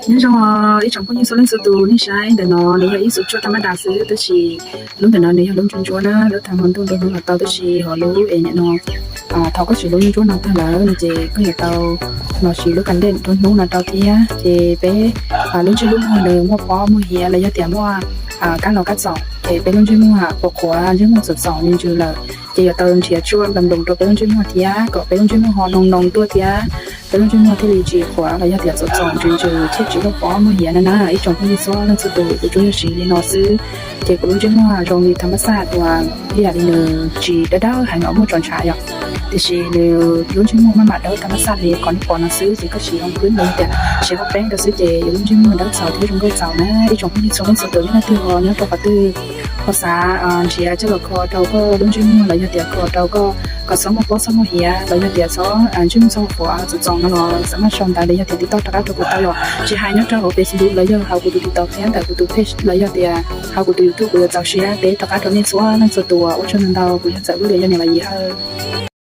Nyob zoo ib tsoom phooj ywg txhua leej txhua tus, nej saib ntawm no nws yog ib xuv tsuaj thaj mab das xwb, tab sis lub ntawm no nws yog lub ntsuab ntsuab na, lub tag hmo ntuj nruab hnub los tau, tab sis ho lub es nim no thaum koj siv lub ntsuab ntsuab no tag lawm no ces koj yuav tau los siv lub kas dej nruab hnub no rau thiab. Ces peb lub ntsej lub muag nws muaj pob muaj hiav los yog tias muaj kab laus kab txaum, ces peb lub ntsej muag qhuav qhuav, ntsej muag txaum txaum ntsws ntsws lawm, ces yuav tau nrhiav tsuaj nploos nploos rau peb lub ntsej muag thiab kom peb lub ntsej muag ho noo noo tuaj thiab peb lub ntsej muag thiaj li tsis qhuav los yog tias txaum txaum ntsws ntsws thiab tsis muaj pob muaj hiav na na. Ib tsoom phooj ywg txhua leej txhua tus, kuv tsuas yog siv li no xwb, ces kuv lub ntsej muag zoo li thaj mab xaj uas ib yam li nws tsis dawb dawb heev los muaj tsos ntshav yom, tiam sis nws lub ntsej muag maj mam dawb thaj mab xaj li qhov nej pom no xwb, ces koj siv hoo khwb los yog tias siv hauv peb rau xwb ces yus lub ntsej muag dawb txaus thiab zoo nkauj txaus na. Ib tsoom phooj ywg txhua leej txhua tus, nej leej twg ho nyob rau qhov twg ho xav nrhiav coj los kho rau koj lub ntsej muag los yog tias kho rau koj kom txhob muaj pob txhob muaj hiav los yog tias txhob ntsej muag txhob qhuav txaum txaum no los xav maj sau ntawv los yog tias tiv toj rov qab rau kuv tau yom. Tsis hais nyob rau hauv Facebook los yog hauv kuv tus TikTok thiab ntawm kuv tus page los yog tias hauv kuv tus YouTube kuv yuav txaus siab teb rov qab rau nej txhua leej txhua tus. Ua tsaug ntau ntau, kuv yog Ntxawm Lub Lias, yog niam Los Yim Hawj.